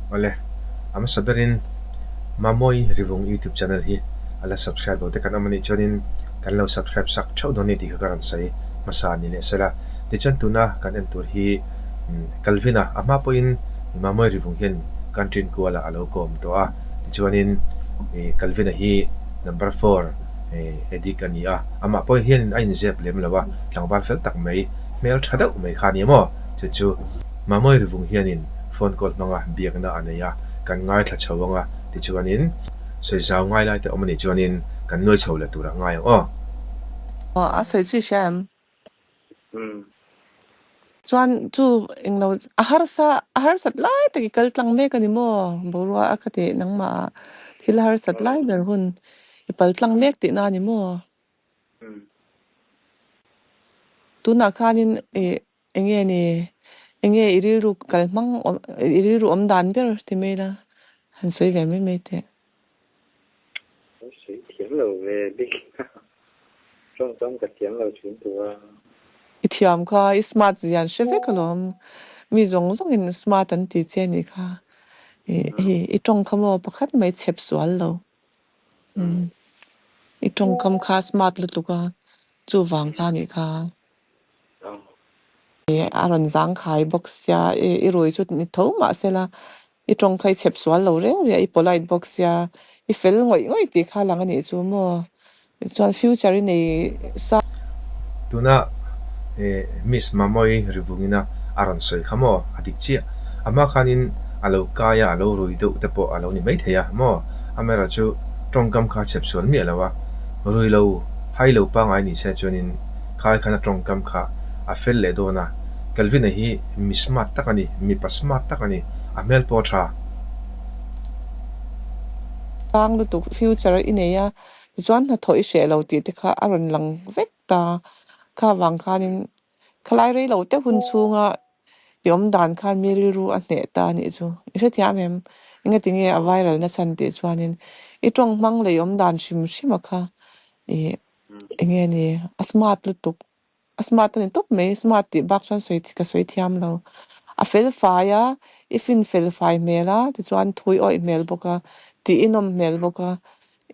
Awle, a hmasa berin Mamawi Rivung YouTube channel hi a la subscribe lo te kan awm a nih chuanin kan lo subscribe sak theuh dawn a ni tih kha ka rawn sawi hmasa ni leh sela. Tichuan tuna kan en tur hi Calvin-a a hma pawhin Mamawi Rivung hian country kualah a lo kawm tawh a, tichuanin Calvin-a hi number four addict a ni a, amah pawh hian a inzep lem lo a, tlangval fel tak mai, hmel tha deuh mai kha a ni maw? Chu chu Mamawi Rivung hianin phone call hmanga biakna a nei a, kan ngaithla chho ang a, tichuanin sawi zau ngai lai te awm a nih chuanin kan nuai chho leh turah ngai ang aw. Aw, a sawi chu i hria em? Chuan chu englo a harsa a harsat lai tak i kal tlang mek a ni maw? Boruak a ka tih nangmah ah thil harsat lai ber hun i pal tlang mek tihna a ni maw? Tunah khanin ih eng nge ni eng nge i rilru kal hmang awm i rilru awm dan ber ti mai la han sawi ve mai mai teh. Ka sawi thiam lo ve bik tawngkam ka thiam lo thin tur a. I thiam kha i smart zia an hre vek alawm. Mi zawng zawngin smart an ti che anih kha. I i tawng kha maw pakhat mai chhep sual lo. I tawngkam kha smart lutuk a, chuvang kha anih kha. A rawn zangkhai bawk sia, i rui chu ni tho mah sela i tawng kha i chhep sual lo reng reng a, i polite bawk sia, i fel ngawih ngawih tih kha lang anih chu maw? Chuan future i nei sa. Tuna Miss Mamawii rivungina a rawn sawi kha maw? A dik chiah. A hma khanin a lo kai a, a lo rui deuh te pawh a lo ni maithei a maw? Amaherawhchu tawngkam kha chhep sual miah lo a, rui lo, hai lo pangngai ni se chuanin Khai khan a tawngkam kha a fel leh dawn a, Calvin-a hi mi smart tak a ni, mipa smart tak a ni, a hmel pawh a tha. Sang lutuk future i nei a, tichuan hnathawh i hreh lo tih te kha a rawn lang vek ta. Kha vang khanin khalai rei lo te hun chhunga i awm dan khan mi rilru a hneh ta a nih chu. I hrethiam em? Engati nge a viral na chhan tih chuanin i tawng hmang leh i awm dan hrim hrim a kha i Eng nge ni a smart lutuk a smart a ni tawp mai smart tih bak chuan sawi ka sawi thiam lo a fel fai a i fin fel fai hmel a tichuan thui awih hmel bawk a tih i nawm hmel bawk a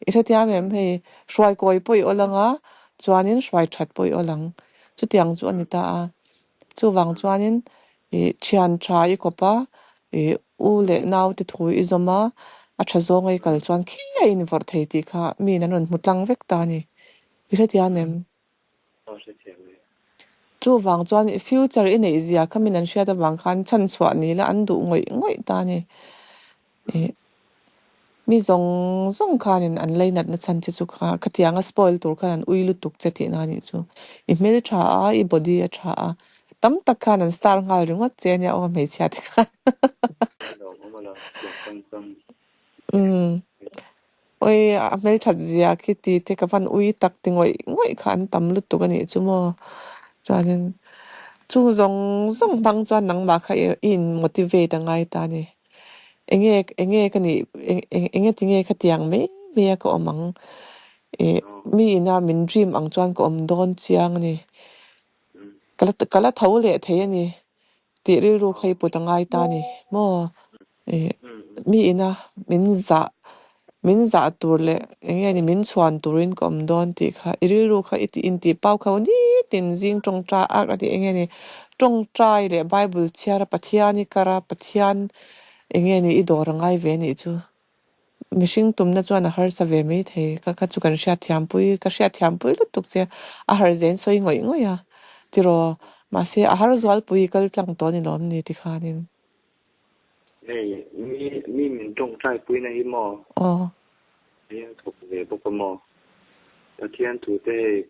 i hrethiam em hei hruai kawi pawh i awl ang a chuanin hruai that pawh i awl ang chutiang chu a ni ta a chuvang chuanin ih thian tha i kawp a ih u leh nau te thu i zawm a, a tha zawnga i kal chuan khi a invawrh thei tih kha miin an rawn hmu tlang vek ta a ni. I hrethiam em? Chuvang chuan i future i neih zia kha min an hriat avang khan chhanchhuah ni la an duh ngawih ngawih ta a ni. Ih mi zawng zawng khanin an leinatna chhan che chu kha khatianga spoil tur khan an ui lutuk che tihna a nih chu. I hmel tha a, i body a tha a, Tam tak khan an star nghal ringawt che ania aw hmeichhia te khan. Umm oi a hmelthat zia khi ti te ka van ui tak ti ngawih ngawih kha an tam lutuk a nih chu maw. Chuanin chung zawng zawng hmang chuan nangmah kha i in motivate a ngai ta a ni. Enge enge ka nih enge tinge khatiang mai mai a ka awm ang ih mi ina min dream ang chuan ka awm dawn chiang a ni. Ka la ka la tho leh thei a ni tih rilru kha i put a ngai ta a ni maw? Ih mi ina min zah min zah tur leh eng nge ni min chhuan turin ka awm dawn tih kha i rilru kha i tih intih pau kho nitin zing tawngtai ak a tih eng nge ni tawngtai leh Bible chhiar a Pathian i kar a Pathian eng nge ni i dawr a ngai ve a nih chu. Mihring tumna chuan a harsa ve mai thei. Ka kha chu kan hriatthiampui, ka hriatthiampui lutuk che. A har zen sawi ngawih ngawih a, tiraw? Mahse, a har zualpui i kal tlang tawh a ni lawm ni tikhanin. Hei, mi mi min tawngtai puina hi maw? Aw. Hei a thawk ve bawk a maw? Pathian thu te hei,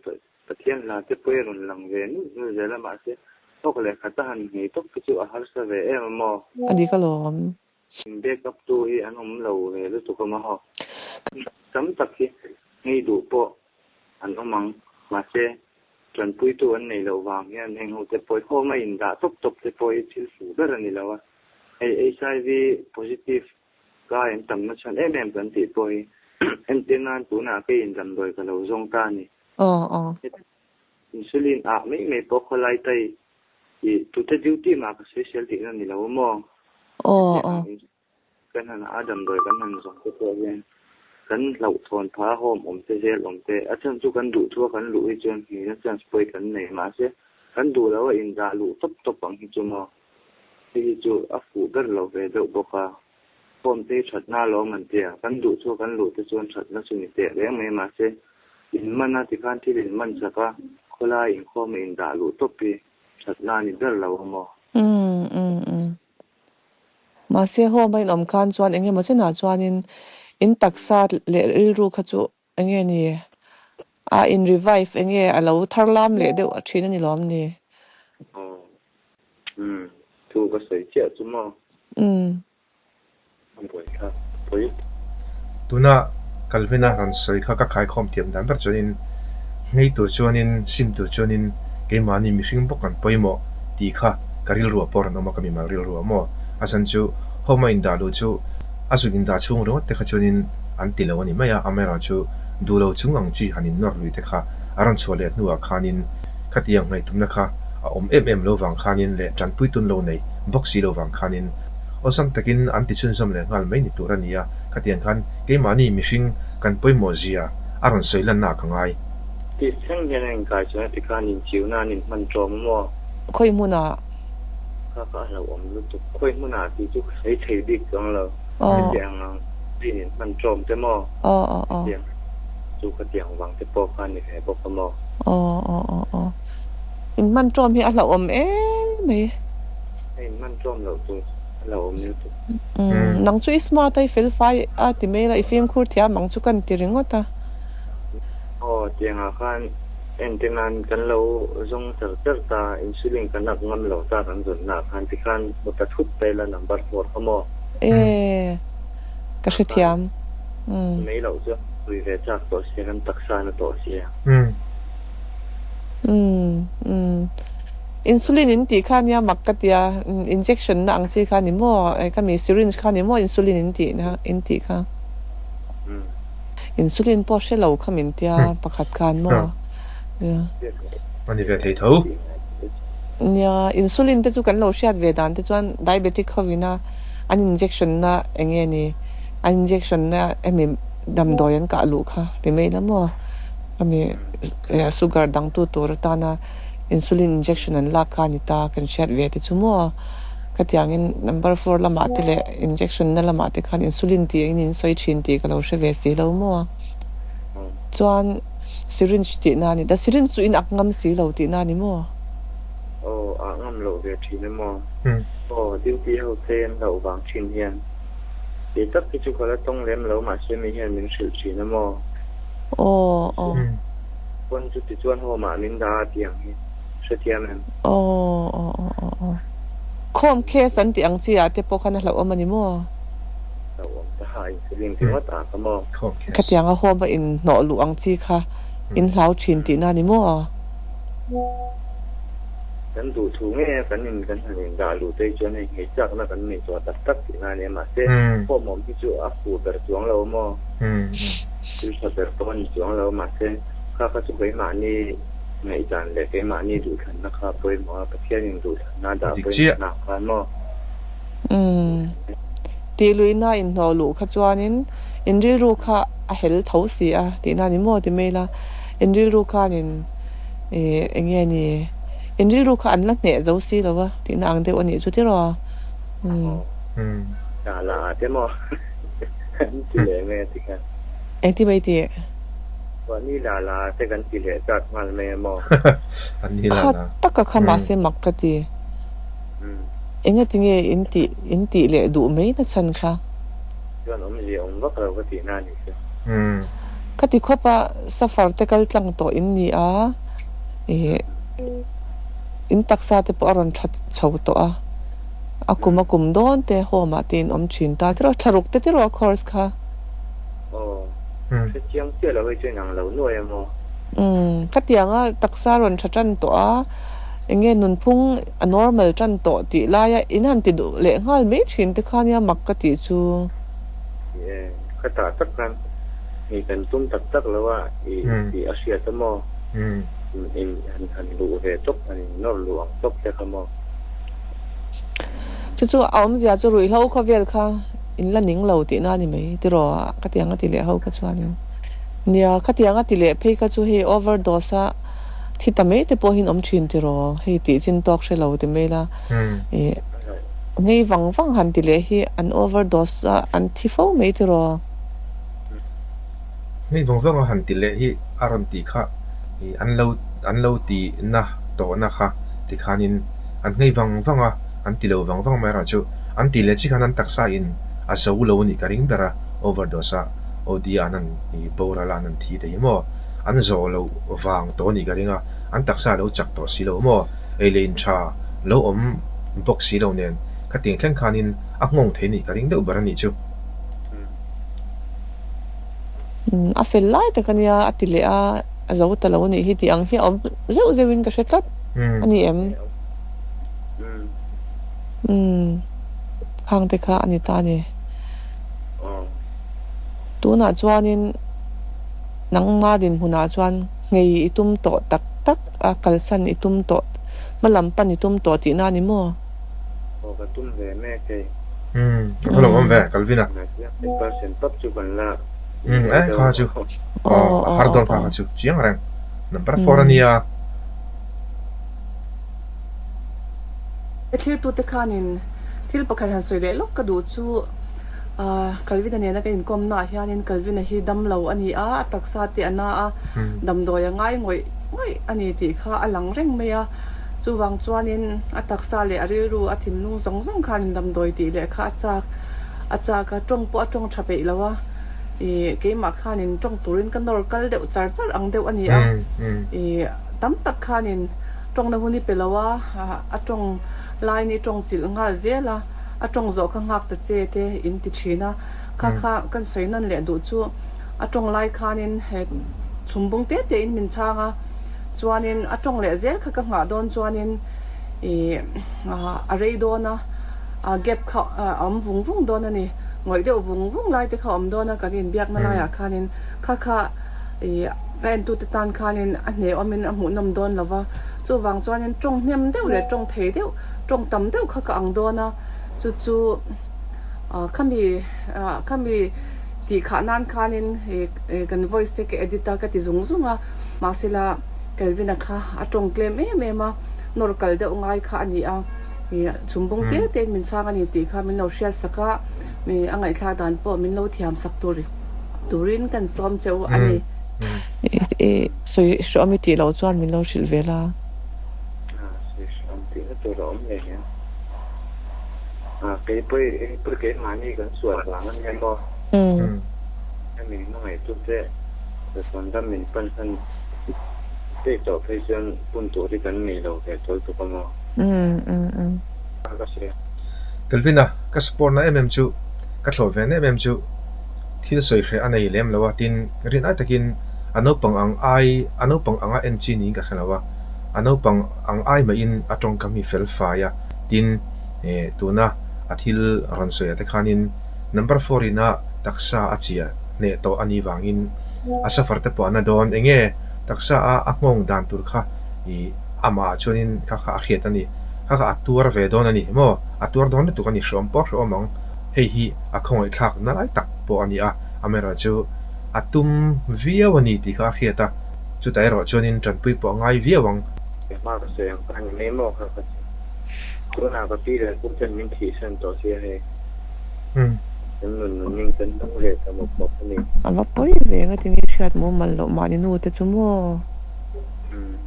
Pathian hla te pawh i rawn lang ve nulh nulh zel a, mahse, thawk leh khat a han nghei tawp te chu a harsa ve em a maw? A dik alawm. In back up tu hi an awm lo ve lutuk a maw? Tam tak hi ngei duh pawh an awm ang, mahse tanpuitu an nei loh vang hian heng ho te pawh hi home a in dah tawp tawp te pawh hi thil fuh ber a ni lo a, hei HIV positive kai an tam na chhan em em kan tih pawh hi entir nan tunah keiin damdawi ka lo zawng ta a ni. Aw aw. Insulin ah mai mai pawh khawlai tai I tute duty mah ka sawisel tihna ni lo maw? Aw aw. Kan han a damdawi kan han zawng te pawh hian kan hlauhthawn phah home awm te zel awm te a chhan chu kan duh thua kan luh hi chuan hmina chance pawi kan nei mahse kan duh lo a indah luh tawp tawp ang hi chu maw hei hi chu a fuh ber lo ve deuh bawk a home te hi thatna alawm an tia kan duh thua kan luh te chuan thatna chu ni teh reng mai mahse in man a tikhan thil in man chak a khawlai inkhawm a indah luh tawp hi thatna a ni ber lo a maw. Umm umm umm. Mahse home a inawm khan chuan eng emaw chenah chuanin in taksa leh rilru kha chu eng nge ni a in revive eng nge a lo thar lam leh deuh thin a ni lawm ni? Aw umm thu ka sawi chiah chu maw? Umm. A buaithlak pawih. Tuna Calvin-a rawn sawi kha ka khaikhawm thiam dan ber chuanin ngei tur chuanin sim tur chuanin keimahni mihring bawk an pawimawh tih kha ka rilruah pawh rawn awm a, ka mimal rilruah maw? A chhan chu home a indah luh chu a zuk indah chhung ringawt te kha chuanin an ti lo a ni mai a, amaherawhchu duh lo chung ang chi han innawr lui te kha a rawn chhuah leh hnuah khanin khatiang ngaihtumna kha a awm em em lo vang khanin leh tanpui tun lo neih bawk si lo vang khanin Awlsam takin an ti chhunzawm leh nghal mai ni tur a ni a, khatiang khan keimahni mihring kan pawimawh zia a rawn sawi lanna ah ka ngai. Tih thleng hian a inkai chuan a ti khan inchiuna an inhman ṭawm a maw? Khawi hmunah? Kha ka hlauhawm lutuk. Khawi hmunah tih chu ka sawi thei bik chuang lo. Hetiang ang rin inhman ṭawm te maw? Hetiang chu khatiang vang te pawh kha a ni ve bawk a maw? Inhman ṭawm hi a hlauhawm em mai. A inhman ṭawm loh tur a lo awm lutuk. Umm, nang chu i smart a, i fel fai a ti mai la, i fimkhur thiam ang chu kan ti ringawt a. Aw, tiangah khan ente nan kan lo zawng char char ta, insulin kan ak ngam lo ta kan zawnna ah khan tikhan hmu ta thut ta ila number four kha maw? E, ka hrethiam. Umm. Mai loh chuan tui ve chak tawh sia, kan taksa na tawh sia. Umm, umm. Insulin in tih kha nia mak ka tia, injection na ang chi kha ni maw, ka mi syringe kha ni maw insulin in tih na in tih kha. Insulin pawh hre lo kha min tia pakhat khan maw. A ni ve thei tho. Nia, insulin te chu kan lo hriat ve dan te chuan diabetic hovina an injection na eng nge ni, an injection na hemi damdawi an kah luh kha ti mai la maw, hemi sugar dangtu tur atana Insulin injection an lak kha a ni ta, kan hriat ve te chu maw? Khatiangin number four lamah te leh injection na lamah te khan insulin tih engin in sawi thin tih ka lo hre ve si lo maw? Chuan syringe tih na a ni ta, syringe chu in ak ngam si lo tih na a ni maw? Aw, ah ngam loh ve thin a maw? Aw, duty ho te an hlauh vang thin hian kei tak hi chu ka la tawng lem lo mahse mi hian min hrilh thin a maw? Aw, aw. Pawn chu tichuan home ah min dah a tih ang hi hrethiam em? Aw aw aw aw aw. Khawm case an tih ang chi ah te pawh khan a hlauhawm a ni maw? Hlauhawm ta ha insulin ringawt ah ka maw? Khawm case. Khatiang a home a in hnawh luh ang chi kha in hlau thin tihna a ni maw? Kan duh thu ngei a kan in kan han in dah luh te hi chuan hei ngei chakna kan nei tawh tak tak tihna a nia mahse home awm hi chu a fuh ber chuang lo maw? Thil tha ber pawh a ni chuang lo mahse kha kha chu keimahni ngaihdan leh keimahni duhthlanna kha a pawimawh a, Pathianin duhthlanna a dah pawimawhna ah khan maw? Umm. Tih luihna inhnawh luh kha chuanin in rilru kha a hel tho si a tihna a ni maw ti mai ila, in rilru khanin ih eng nge ni, in rilru kha an la hneh zo si lo a tihna ang deuh a nih chu tiraw? Umm. Aw. Dah lah ah te maw? An ti leh mai a ti khan. Engti mai tih? Mahni la la te kan ti leh zat nghal mai a maw? An ni la Kha la. taka kha mahse mak ka ti. Engati nge in tih in tih leh duh mai na chhan kha? Chuan awmzia awm vak lo ka tihna a nih chu. Ka ti khawp a, safar te kal tlang tawh in ni a, ih in taksa te pawh a rawn tha chho tawh a. A kum a kum dawn te home ah te in awm thin ta tiraw thlaruk te tiraw a course kha. Aw, hre chiang chiah lo hei chu inang lo nuai a maw? Umm, khatianga taksa rawn tha tan tawh a, enge nunphung a normal tan tawh tih laia in han ti duh leh nghal mai thin te kha nia mak ka tih chu. Ni e, khatah tak khan mi kan tum tak tak lo a i tih a hriat a maw? In han han luh ve tawp han in nawr luh ang tawp te kha maw? Chu chu a awmzia chu ruihhlo khawvel kha in la ning lo tihna a ni mai tiraw ka ti ang a ti leh ho kha chuanin nia khatiang a ti leh phei kha chu hei overdose a thi ta mai te pawh hi an awm thin tiraw hei tih chin tawk hre lo ti mai la ih ngei vang vang han ti leh hi an overdose a an thi fo mai tiraw. Ngei vang vang a han ti leh hi a rawn tih kha ih an lo an lo ti na tawhna kha tikhanin an ngei vang vang a an ti lo vang vang mai erawh chu an ti leh chi khan an taksa in a zo lo a nih ka ring ber a overdose a OD ah an han ih boral a an han thi thei maw an zawh loh vang tawh a nih ka ring a an taksa a lo chak tawh si lo maw ei leh in tha lo awm bawk si lo nen khatiang thleng khanin a nghawng thei a nih ka ring deuh ber a nih chu. A fel lai tak a nia a ti leh a, a zo ta lo a nih hi tih ang hi a awm zeuh zeuh in ka hre tlat a ni em? Umm khang te kha a ni ta a ni. Tunah chuanin nangma dinhmunah chuan nghei i tum tawh tak tak a, kalsan i tum tawh, hmalam pan i tum tawh tihna a ni maw? Aw ka tum ve mek hei. Umm ka va lo awm ve Calvin-a. Percent pap chu kan la Umm eh kha chu aw a har dawn kha kha chu chiang reng number four a nia. He thirtute khanin thil pakhat han sawi leh lawk ka duh chu Calvin-a nena ka inkawmna ah hianin Calvin-a hi damlo a ni a, a taksa te a na a, damdawi a ngai ngawih ngawih a ni tih kha a lang reng mai a. Chuvang chuanin a taksa leh a rilru a thinlung zawng zawng khanin damdawi tih leh kha a chak a chak a, tawng pawh a tawng tha peih lo a, ih keimah khanin tawng turin ka nawr kal deuh char char ang deuh a ni a, ih tam tak khanin tawngna hun i pe lo a, a tawng laiin i tawng chilh nghal zel a, a tawng zawh kha nghak ta che te in ti thin a, kha kha kan sawi nawn leh duh chu a tawng lai khanin he chhumbung te te in min chhang a. Chuanin a tawng leh zel kha ka nghah dawn chuanin ih a rei dawn a, a gap kha a awm vung vung dawn a ni. Ngawih deuh vung vung lai te kha a awm dawn a kan inbiakna laiah khanin kha kha ih ka entute tan khanin a hne awmin a hmuhnawm dawn lo va. Chuvang chuanin tawng hnem deuh leh tawng thei deuh, tawng tam deuh kha ka ang dawn a, chu chu khami khami tih khah nan khanin ih kan voice te ka edit a ka ti zung zung a. Mahsela Kelvin-a kha a tawng tlem em em a, nawr kal deuh ngai kha a ni a, ih chhumbung te tein min chhang a ni tih kha min lo hriat sak a, ih a ngaihthlak dan pawh min lo thiam sak tur turin kan sawm che u a ni. Ih sawi hreawm i tih loh chuan min lo hrilh ve la. Sawi hreawm tihna tur a awm ngei ang. Keipawh keipawh keimahni kan sual vang a nia maw? Hemi hmangaih-tute Chatuan min pan hman daih tawh phei chuan hun tur hi kan nei lo ve tawl tuk a maw? Ka hria. Kelvin-a, ka support na em em chu, ka thlawh ve na em em chu thil sawi hreh a nei lem lo a, tin rin ai takin a naupang ang ai a naupang anga en chi niin ka hre lo a, a naupang ang ai mahin a tawngkam hi fel fai a, tin tuna a thil rawn sawi ah te khanin number four ina taksa a chiah hneh tawh a nih vangin a suffer te pawh a na dawn. Enge taksa a a nghawng dan tur kha ih amah ah chuanin kha kha a hriat a ni. Kha kha a tuar ve dawn a ni maw? A tuar dawn lutuk a ni, hreawm pawh a hreawm ang. Hei hi a khawngaihthlak na lai tak pawh a ni a, amaherawhchu a tum viau a ni tih kha a hriat a, chutah erawh chuanin tanpui pawh a ngai viau ang. Hma ka sawi ang kha a ni mai maw kha ka ti. Tunah ka pi leh pu ten min thihsan tawh sia hei. Kan nun nun ning kan dang ve ta mawp mawp a ni. A va pawi ve nga tinge hriat mumal loh mahni nu te chu maw? Umm.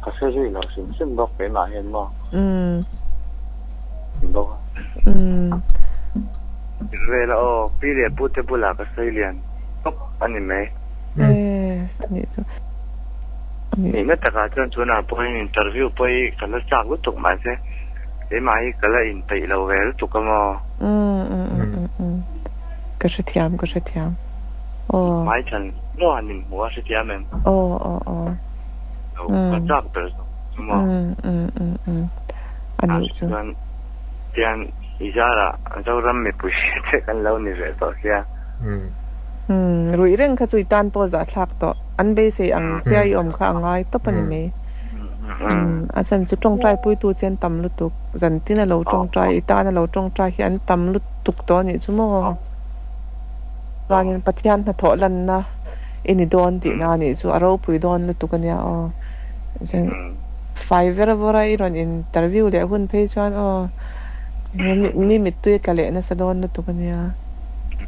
Ka hre zui lo hrim hrim bawk keimah hian maw? Umm. Bawk a. Umm. Vela aw, pi leh pu te bulah ka sawi lian tawp a ni mai. Ee, anih chu. Nihna takah chuan tunah pawhin interview pawh hi ka la chak lutuk mahse keimah hi ka la inpeih lo ve lutuk a maw? Umm ka hrethiam ka hrethiam aw. Hmai chhan maw han inhmuh a hrethiam em? Aw aw aw. Lo ka chak ber zawk chu maw? Umm anih chu. Chuan tian i zarah Zoram mipui te kan lo ni ve tawh sia. Umm ruih reng kha chu i tan pawh zahthlak tawh. An beisei ang che a i awm kha a ngai tawp a ni mai. A chan chu tawngtai puitu che an tam lutuk, zantin a lo tawngtai, i tan a lo tawngtai hi an tam lutuk tawh a nih chu maw? Chuanin Pathian hnathawh lanna i ni dawn tihna a nih chu, a ropui dawn lutuk a nia aw. Fai ver vawra i rawn interview leh hun phei chuan aw, mi mittui a tla leh nasa dawn lutuk a nia.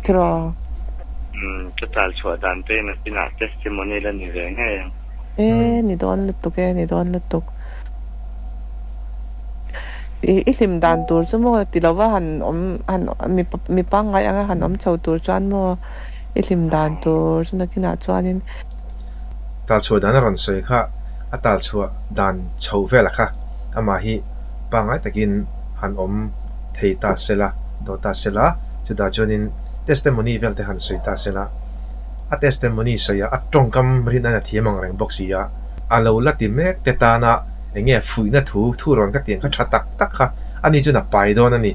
Tiraw? Ka tal chhuah dan te in a pinah testimony la ni ve ngei ang. E, ni dawn lutuk e, ni dawn lutuk. I i hlim dan tur chu maw ti lova han awm han mi mi pangngai anga han awm chho tur chuan maw i hlim dan tur chu nakinah chuanin. Tal chhuah dan a rawn sawi kha a tal chhuah dan chhoh velah kha amah hi pangngai takin han awm thei ta sela, daw ta sela, chutah chuanin testimony vel te han sawi ta sela, a testimony sawi a a tawngkam rin a thiam ang reng bawk si a, a lo la ti mek te tana eng nge fuihna thu thu rawn ka tiang kha tha tak tak kha ani chuan a pai dawn a ni,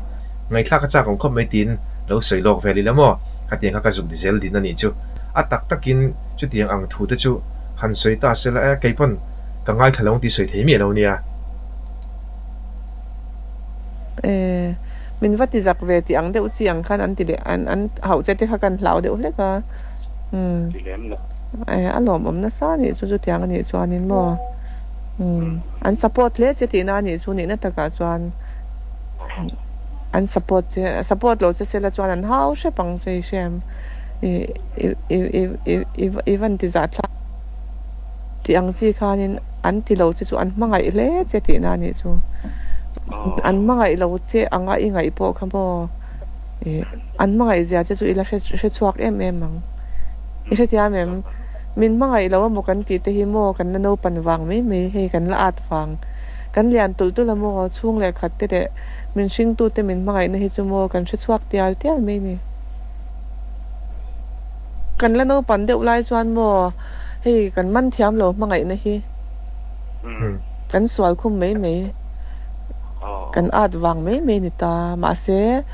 ngaihthlak a chak awm khawp mai tiin lo sawi lawk vel ila maw ka tiang kha ka zuk zel din a nih chu. A tak takin chutiang ang thu te chu han sawi ta sela e, kei pawn ka ngaithla lo ang tih sawi thei miah lo nia. E, min va ti zak ve tih ang deuh chi ang khan an ti leh an an hauh che te kha kan hlau deuh hlek a. Umm. Ti lem lo. E, a lawmawm nasa a nih chu chutiang a nih chuanin maw. Umm, an support hle che tihna a nih chu nihna takah chuan an support che, support lo che sela chuan an hau hrep ang che i hria em? I i i i i i i van ti zah thlak tih ang chi khanin an ti lo che chu an hmangaih hle che tihna a nih chu. An hmangaih lo che anga i ngaih pawh kha maw i an hmangaih zia che chu i la hre hre chhuak em em ang. I hrethiam em? Min hmangaih lo amaw kan tih te hi maw kan la naupan vang mai mai hei kan la at vang. Kan lian tulh tulh a maw chhung leh khat te leh min hringtu te min hmangaihna hi chu maw kan hre chhuak tial tial mai ni. Kan la naupan deuh lai chuan maw hei kan man thiam lo hmangaihna hi kan sual khum mai mai kan at vang mai mai ni ta mahse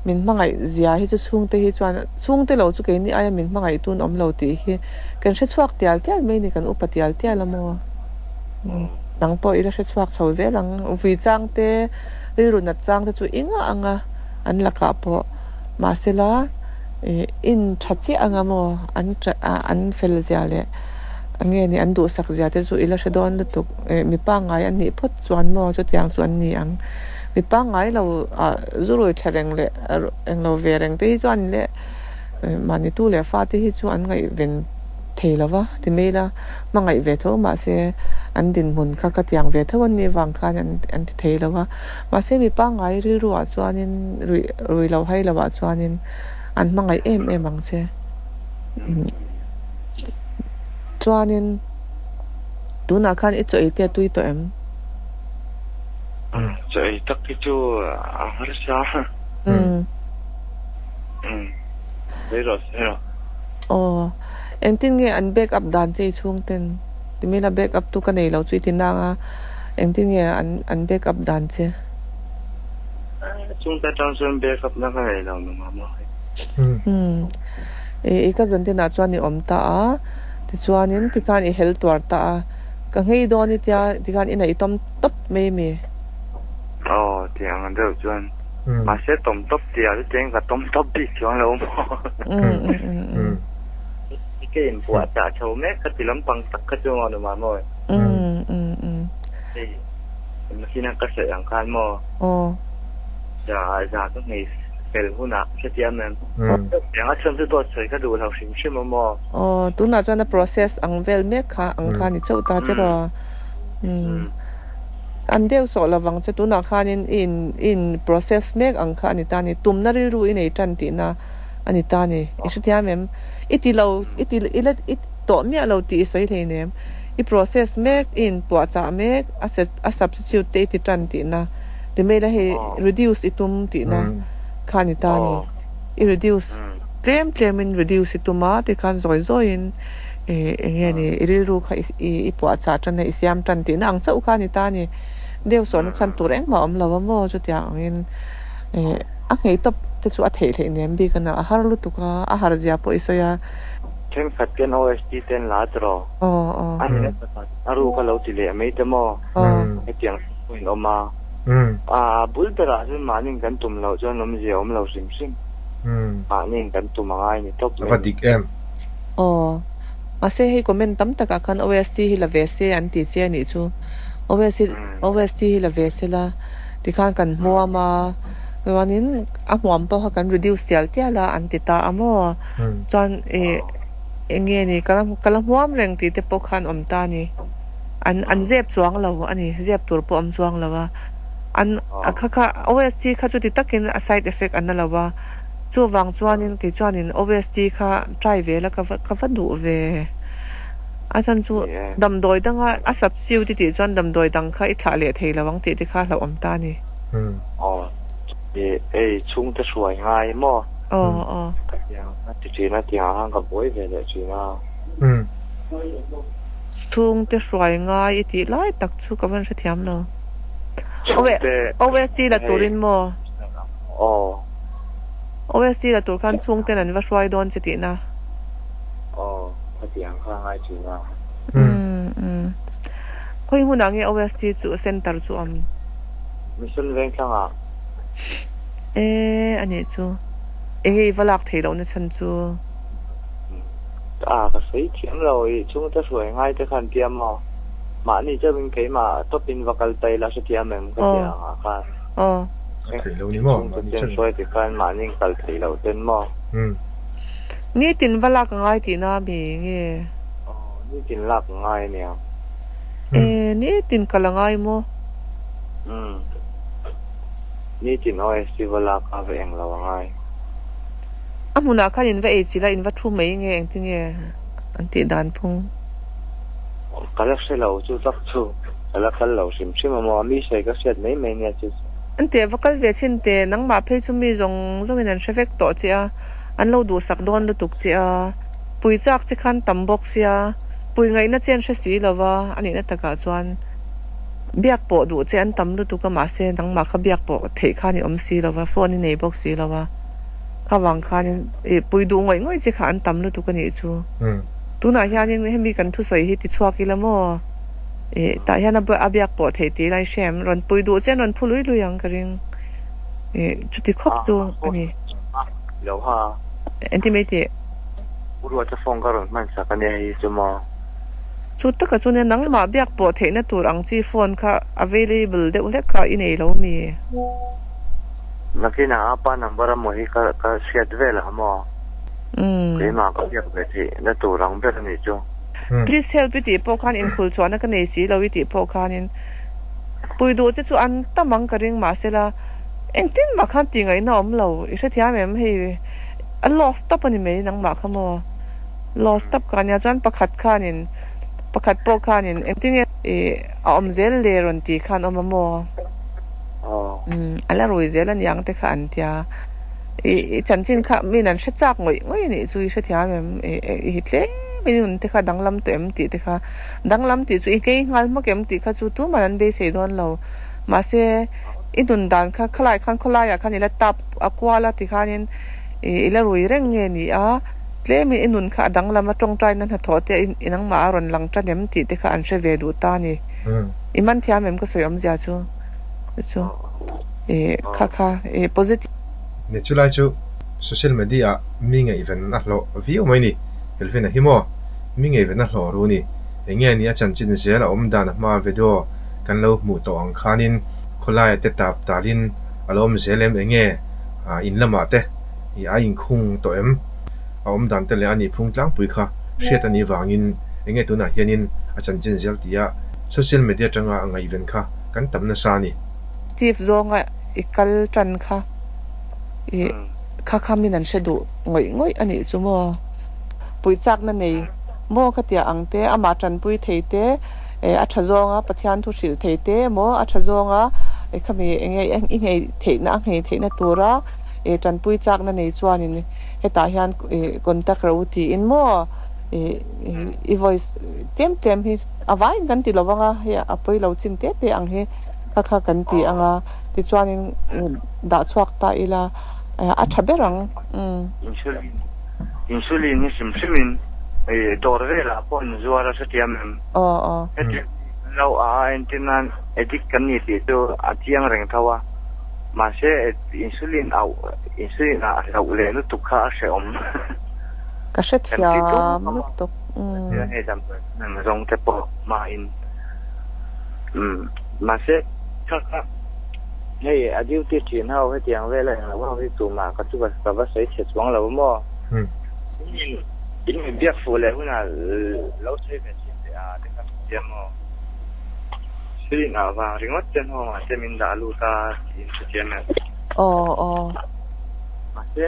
min hmangaih zia hi chu chhungte hi chuan chhungte lo chu keini aia min hmangaih tun awm lo tih hi kan hre chhuak tial tial mai ni kan upa tial tial a maw nang pawh ila hre chhuak chho zel ang vui chang te rilru nat chang te chu engah anga an lakah pawh mahsela in tha chiah anga maw an an fel zia leh enge ni an duhsak zia te chu ila hre dawn lutuk mi pangngai an nih phawt chuan maw chutiang chu an ni ang. Mi pangngai lo ah zu rui thla reng leh englo ve reng te hi chuan leh mahni tu leh fa te hi chu an ngaihven thei lo va ti mai ila hmangaih ve tho mahse an dinhmun kha ka tiang ve tho an nih vang khan an ti thei lo va mahse mi pangngai rilru ah chuanin rui rui lo hai lo ah chuanin an hmangaih em em ang che chuanin tunah khan i chaw ei te a tui tawh em? Chaw ei tak hi chu a harsa. Sawi rawh, sawi rawh. Aw, engtin nge an back up dan che i chhung ten? Ti mai la back up tu ka nei lo chu i ti nang a, engtin nge an an back up dan che? Chhungte atang chuan back up na ka nei lo nung a maw hei. I cousin te nah chuan i awm ta a, tichuanin tikhan i hel tuar ta a. Ka nghei dawn i tia tikhan i neih tawm tawp mai mi? Aw tih ang deuh chuan mahse tawm tawp tih ah chutiang ka tawm tawp bik chuang lo maw? Ka inpuah chah chho mek kha ti lampang tak kha chu maw numa maw? Hei machine a ka sawi ang khan maw? Za za ka nghei fel hunah hrethiam em? Eng a chhan chu dawt sawi ka duh lo hrim hrim a maw? Aw, tunah chuan a process ang vel mek kha ang kha ni chauh ta tiraw. Umm. An deuh sawh lovang che tunah khanin i in i in process mek ang kha a ni ta ni. Tumna rilru i nei tan tihna a ni ta ni. I hrethiam em? I ti lo i ti i la i ti tawh miah lo tih i sawi hleinem. I process mek i in puahchah mek a set a substitute te i ti tan tihna ti mai la hei reduce i tum tihna kha a ni ta ni. I reduce tlem tlemin reduce i tum a tikhan zawi zawiin ih eng nge ni i rilru kha i i puahchah tan a i siam tan tihna ang chauh kha a ni ta a ni. Deuh sawhna chhan tur engmah a awm lo a maw chutiang angin ih a nghei tawp te chu a theih hleih nem bik a na a har lutuk a a har zia pawh i sawi a. Thenkhat ten OST ten la tiraw? Aw aw. A ni a ruk a lo ti leh mai te maw? Hetiang pawh in awm a. A bul berah chuan mahniin kan tum loh chuan awmzia a awm lo hrim hrim. Mahniin kan tum a ngai ni tawp mai. A va dik em? Aw. Mahse hei comment tam takah khan OST hi la ve se an ti che a nih chu. OST hi la ve se la tikhan kan hmuam a, chuanin a hmuam pawh kha kan reduce tial tial a an ti ta a maw? Chuan ih eng nge ni ka la ka la hmuam reng tih te pawh khan awm ta a ni. An an zep chuang lo a ni, zep tur pawh awm chuang lo a. An a kha kha OST kha chuti takin a side effect an na lo a. Chuvang chuanin kei chuanin OST kha try ve la ka va ka va duh ve. A chhan chu damdawi danga a substitute i tih chuan damdawi dang kha i thlah leh thei lo ang tih te kha hlauhawm ta a ni. Aw. Ih hei chhungte hruai ngai maw? Aw aw. Ka tiang a ti thin a tiang ah khan ka buai ve leh thin a. Chhungte hruai ngai i tih lai tak chu ka van hrethiam lo. OST la turin maw? Aw. OST la tur khan chhungten an va hruai dawn che tihna. Aw, khatiang kha ngai thin a. Umm umm. Khawi hmunah nge OST chu center chu awm? Mission Vengthlangah. E a nih chu. Enge i va lak theih lohna chhan chu? A ka sawi thiam lo i chhungte hruai ngai te khan tia maw? Mahni chauhin keimah tawpin va kal ta ila hrethiam em ka ti ang ah khan. Aw. A theih lo ni maw? Chhungte chen hruai ti khan mahni kal theih loh ten maw? Nitin va lak a ngai tihna mi nge? Aw, nitin lak a ngai ania. E, nitin kal a ngai maw? Umm. Nitin OST va lak a va eng lo a ngai. A hmunah khan in va ei chilh a, in va thu mai nge engtinge an tih dan phung? Ka la hre lo chu tak chu ka la kal lo hrim hrim a maw, mi sawi ka hriat mai mai nia chu chu. An teh va kal ve chhin teh, nangmah phei chu mi zawng zawngin an hre vek tawh che a, an lo duhsak dawn lutuk che a, pui chak che khan tam bawk sia, pui ngaihna che an hre si lo va, a nihna takah chuan biak pawh duh che an tam lutuk a, mahse nangmah kha biak pawh theih khan i awm si lo va, phone i nei bawk si lo va. Kha vang khanin ih pui duh ngawih ngawih che kha an tam lutuk a nih chu. Tunah hianin hemi kan thusawi hi ti chhuak ila maw? Ih tah hian a a biak pawh theih tih ila i hrem rawn pui duh che an rawn phu lui lui ang ka ring. Ih chuti khawp chu a ni. Lo ha. Engti mai tih? U Ruata phone ka rawn hman sak a nia hei chu maw? Chu taka chu nia nangmah biak pawh theihna tur ang chi phone kha available deuh hlek kha i nei lo mi? Nakinah a pa number a maw hi ka ka hriat vel ang maw? Keimah ka biak ve theih na tur ang ber a nih chu. Please help i tih pawh khan inkhul chhuahna ka nei si lo i tih pawh khanin pui duh che chu an tam ang ka ring mahsela engtin mah khan tih ngaihna awm lo i hrethiam em hei a lost tawp a ni mai nangmah kha maw lost tawp ka nia chuan pakhat khanin pakhat pawh khanin engtin nge i a awm zel le rawn tih khan awm a maw? A la rui zel a niang te kha an tia. I chanchin kha min an hre chak ngawih ngawih a nih chu i hrethiam em? I tlem in nun te kha danglam tawh em tih te kha. Danglam tih chu i ngei nghal hmak em tih kha chu tuman an beisei dawn lo. Mahse i nun dan kha khalai khan khawlaiah khan i la tap a kual a tikhanin i la rui reng nge ni a. Tlem in i nun kha a danglam a tawngtaina hnathawh te i nangmah a rawn lang tan em tih te kha an hre ve duh ta a ni. I man thiam em ka sawi awmzia chu. Chu eh kha kha eh positive. Ni chulai chu social media ah mi ngaihven a hlawh viau mai ni. Kelvin a hi maw? Mi ngaihven a hlawh ru ni. Enge ni a chanchin zel a awm dan a hma video kan lo hmuh tawh ang khanin khawlaia te tap talin a lo awm zel em enge in lamah te i a inkhung tawh em? A awm dan te leh a nihphung tlangpui kha hriat a nih vangin enge tunah hianin a chanchin zel tia social media atanga a ngaihven kha kan tam nasa a ni. Chief zawnga i kal tan kha i kha kha min an hre duh ngawih ngawih a nih chu maw? Puichakna nei maw ka tia ang te, amah tanpui thei te, a tha zawnga Pathian thu hrilh thei te emaw a tha zawnga khami enge i nghei theihna a nghei theihna tura tanpui chakna nei chuanin hetah hian contact rawh u tiin maw i voice tlem tlem hi a vaiin kan ti lo vang a, hei a pawi lo chin te te ang hi kha kha kan ti ang a, tichuanin dah chhuak ta ila a tha ber ang. Insulin, insulin hi hrim hrimin. I dawr velah pawh an zuar a hrethiam em? Aw aw. Hetiang hi kan lo a entir nan addict kan ni tih chu a chiang reng tho a, mahse insulin auh insulin ah hlauh leh lutuk kha a hrehawm. Ka Kan ti tum hrethiam khawp a. lutuk. Hetiang hei damdawi hman zawng te pawh hmain umm mahse kha kha hei a duty thin ho hetiang vela englo ho hi tumah ka chu ka va sawi chhe chuang lo maw? In in biak fuh leh hunah lo sawi ve thin teh a te kha hria maw? Thil ah vang ringawt ten ho mahse min dah lut a tih in hrethiam em? Aw aw. Mahse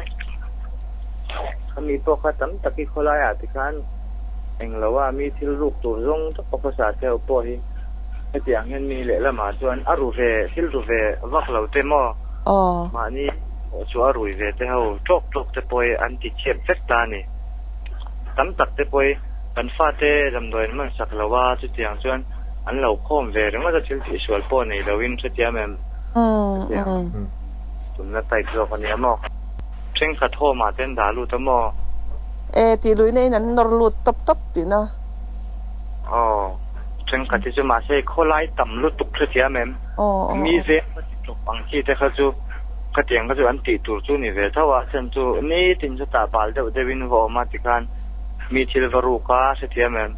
khami pawh kha tam tak hi khawlai ah tikhan englo a mi thil ruk tur zawng tak officer te ho pawh hi hetiang hian mi lehlamah chuan a ru ve thil ru ve vak lo te maw? Aw. Mahni pawh chu a rui ve te ho tawk tawk te pawh hi an ti chhiat vek ta a ni. Tam tak te pawh hi kan fate damdawi an hman sak lo a, chutiang chuan an lo khawm ve ringawt a thil tihsual pawh nei loin hrethiam em? Hetiang tumna type zawk a nia maw? Thenkhat home ah te an dah lut a maw? E, tih luihna in an nawr lut tawp tawp tihna. Aw, thenkhat hi chu mahse khawlai tam lutuk hrethiam em? Mi veng va ti tawp ang chi te kha chu khatiang kha chu an tih tur chu ni ve tho a, chhan chu nitin chu tah bal deuh deuhin va awm a tikhan mi thil va ruk a hrethiam em?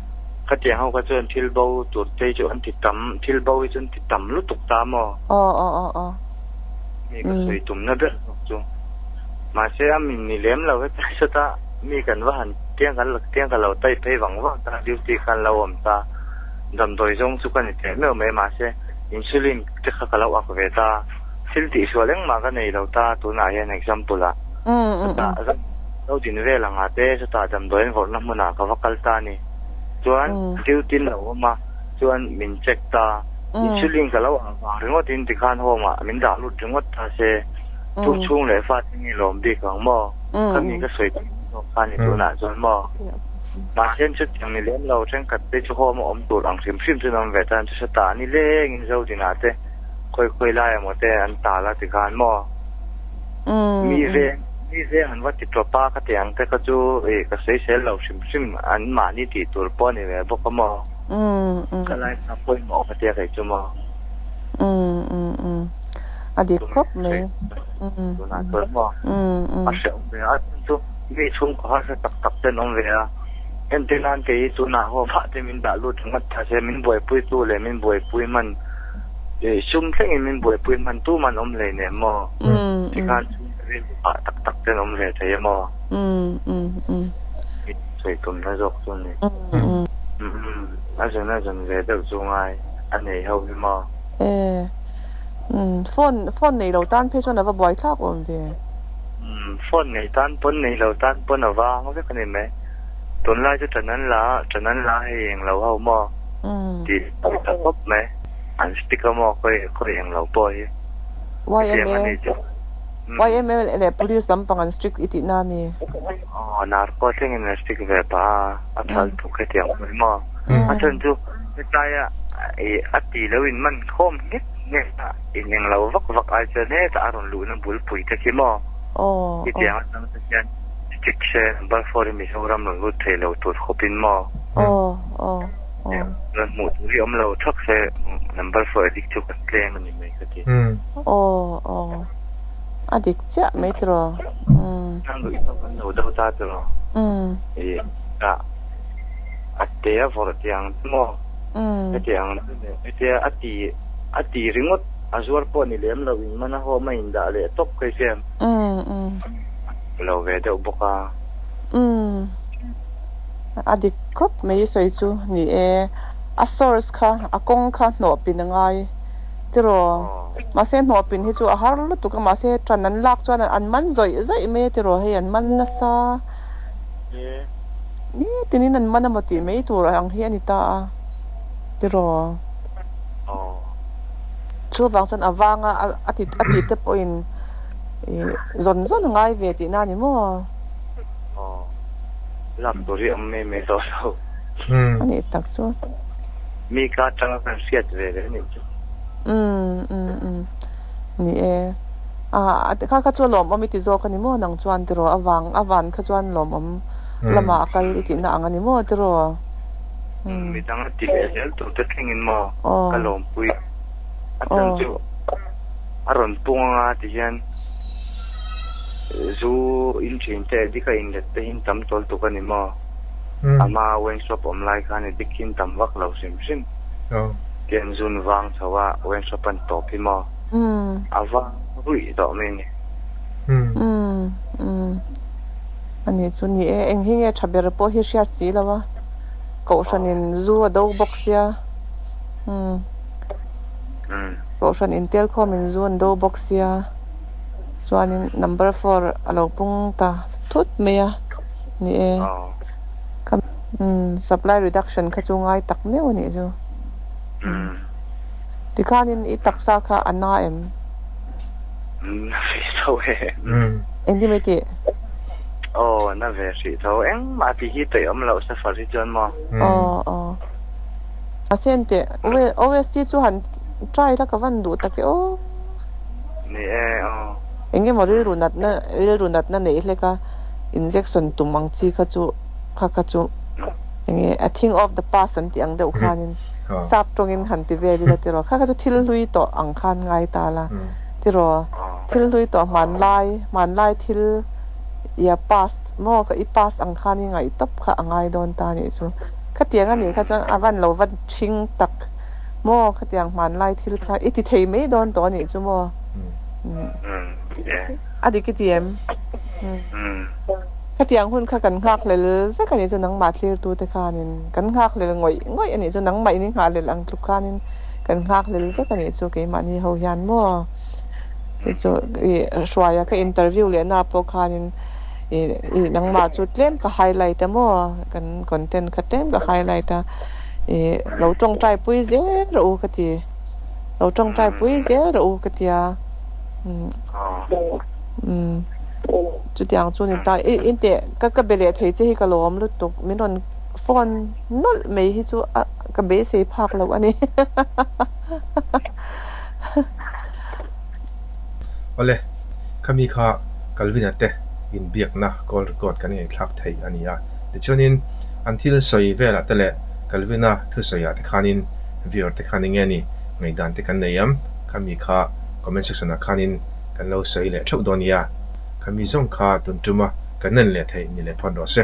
Khatiang ho kha chuan thil bo tur te hi chu an ti tam, thil bo hi chu an ti tam lutuk ta maw? Mi ka sawi tumna ber zawk chu. Mahse a min ni lem lo heti sawta mi kan va han tiang kan tiang ka lo tai phei vang vang ta duty khan lo awm ta damdawi zawng chu ka ni teh meuh mai mahse insulin te kha ka lo ak ve ta thil tihsual engmah ka nei lo ta tunah hian example ah chutah zo din vel anga te chutah damdawi an vawrhna hmunah ka va kal ta a ni chuan duty in lo awm a chuan min check ta insulin ka lo ak vang ringawt in tikhan home ah min dah lut ringawt ta se tu chhung leh fate nge lawm bik ang maw khami ka sawi tak zawk kha ni tunah chuan maw mahse chutiang ni lem lo thenkhat te chu home a awm tur ang hrim hrim chu an awm ve tan chu sawtah ni lengin Zodina te khawi khawi lai emaw te an tal a tikhan maw mi veng mi veng an va ti tawp a khatiang te kha chu ih ka sawisel lo hrim hrim an mahni tih tur pawh a ni ve bawk a maw ka lai kha pawimawh ka tia kei chu maw. A dik khawp mai. Tunah chuan maw a hrehawm ve a chu mi chhungkaw harsa tak tak te an awm ve a entir nan kei hi tunah ho mah te min dah lut ringawt ta se min buaipui tu leh min buaipui hman sum thlengin min buaipui hman tu man awm hlei nem maw tikhan chhungkaw rilru hah tak tak te an awm ve thei a maw sawi tumna zawk chu a ni a zun a zun ve deuh chu ngai a nei ho hi maw. Umm phone phone nei lo tan phei chuan a va buai thlak awm ve. Umm phone nei tan pawn nei lo tan pawn a vang vek a ni mai. Tunlai chu ṭan an la a, ṭan an la a hei eng lo ho maw tih a tha khawp mai. An stick a maw khawi khawi eng lo pawh hi. Hetiang a YMA ni chu. YMA leh police lampang an strict i tihna a mi? Aw narco thlengin an stick ve pah a, a tha lutuk hetiang pawh hi maw. A chhan chu hetaia a ti lo in man khawm nghet nghet a, in eng lo vak vak ai chuan hetah a rawn luhna bulpui te khi maw? Hetiang atang te hian stick se number four hi Mizoram rawn lut thei lo tur khawpin maw? Rawn hmuh tur hi awm lo thak se number four addict chu kan tlem a ni mai ka ti. A dik chiah mai tiraw? Nang duh in kan lo do ta tiraw? A te a vawrh tiang te maw? Hetiang hetia a ti a ti ringawt a zuar pawh ni lem lo in man a home a in dah leh tawp kai chian lo ve deuh bawk a. Umm a dik khawp mai sawi chu ni e, a source kha a kawng kha hnawh pin a ngai tiraw mahse hnawh pin hi chu a har lutuk a mahse tan an lak chuan an man zawih zawih mai a tiraw hei an man nasa. Ni tinin an man emaw tih mai tur ang hi a ni ta a, tiraw? Chuvang chuan a vanga a ti a tih te pawhin ih zawn zawn a ngai ve tihna a ni maw? Lak tur hi awm mai mai tawh lo. A nih tak chu. Mi ka atanga kan hriat ve leh a nih chu. Umm umm umm ni e. A kha kha chu a lawmawm i ti zawk a ni maw nang chuan tiraw a vang a van kha chuan lawmawm. Lamah a kal i tihna ang a ni maw tiraw? Midang a ti leh zel tur te thlengin maw ka lawmpui a chan chu a rawn pung anga ti hian zu in thin te addict a inlet te hin tam tawl tuk a ni maw? Ama workshop awm lai khan addict hin tam vak lo hrim hrim tian zun vang chho a workshop an tawp hi maw a vang ruih tawh mai a ni. Ani chu ni e, eng hi nge tha ber pawh hi hriat si lo a, Kohhranin zu a do bawk sia, umm Kohhran intelkhawmin zu an do bawk sia, chuanin number four a lo pung ta thut mai a ni e, umm supply reduction kha chu ngai tak meuh a nih chu, tikhanin i taksa kha a na em? Na ve tho e. Engti mai tih? Aw, na ve hrih tho. Engmah tih hi peih awm loh safar hi chuan maw? Aw, aw. Mahse enteh, OST chu han try la ka van duh tak e aw. Ni e, aw. Engemaw rilru natna, rilru natna neih hlek a injection tum ang chi kha chu, kha kha chu enge a thing of the past an tih ang deuh khanin sap tawngin han ti vel ila tiraw, kha kha chu thil hlui tawh ang khan ngai ta la tiraw. Thil hlui tawh hmanlai, hmanlai thil ia pass maw ka i pass ang khan i ngaih tawp kha a ngai dawn ta nih chu. Khatiang a nih kha chuan a van lo va ṭhing tak maw khatiang hmanlai thil kha i ti thei mai dawn tawh a nih chu maw. A dik i ti em? Khatiang hun kha kan nghakhlel vek a nih chu nangmah thlirtute khanin kan nghakhlel ngawih ngawih a nih chu nangmah in i nghahhlel ang tluk khanin kan nghakhlel vek a nih chu keimahni ho hian maw. Chu i hruaia ka interview leh na pawh khanin i i nangmah chu tlem ka highlight a maw kan content kha tlem ka highlight a i lo tawngtai pui zel rawh u ka ti lo tawngtai pui zel rawh u ka tia umm chutiang chu ni ta i inteh ka ka be leh thei che hi ka lawm lutuk min rawn phone nawlh mai hi chu a ka beisei phak loh a ni. Awle, khami kha Calvin-a te inbiakna call record kan ngaihthlak theih a ni a. Tichuanin, an thil sawi velah te leh Calvin-a thusawiah te khanin viewer te khan enge ni ngaihdan te kan nei am? Khami kha comment section-ah khanin kan lo sawi leh theuh dawn nia. Khami zawng kha tun tuma kan en leh theih ni leh phawt rawh se.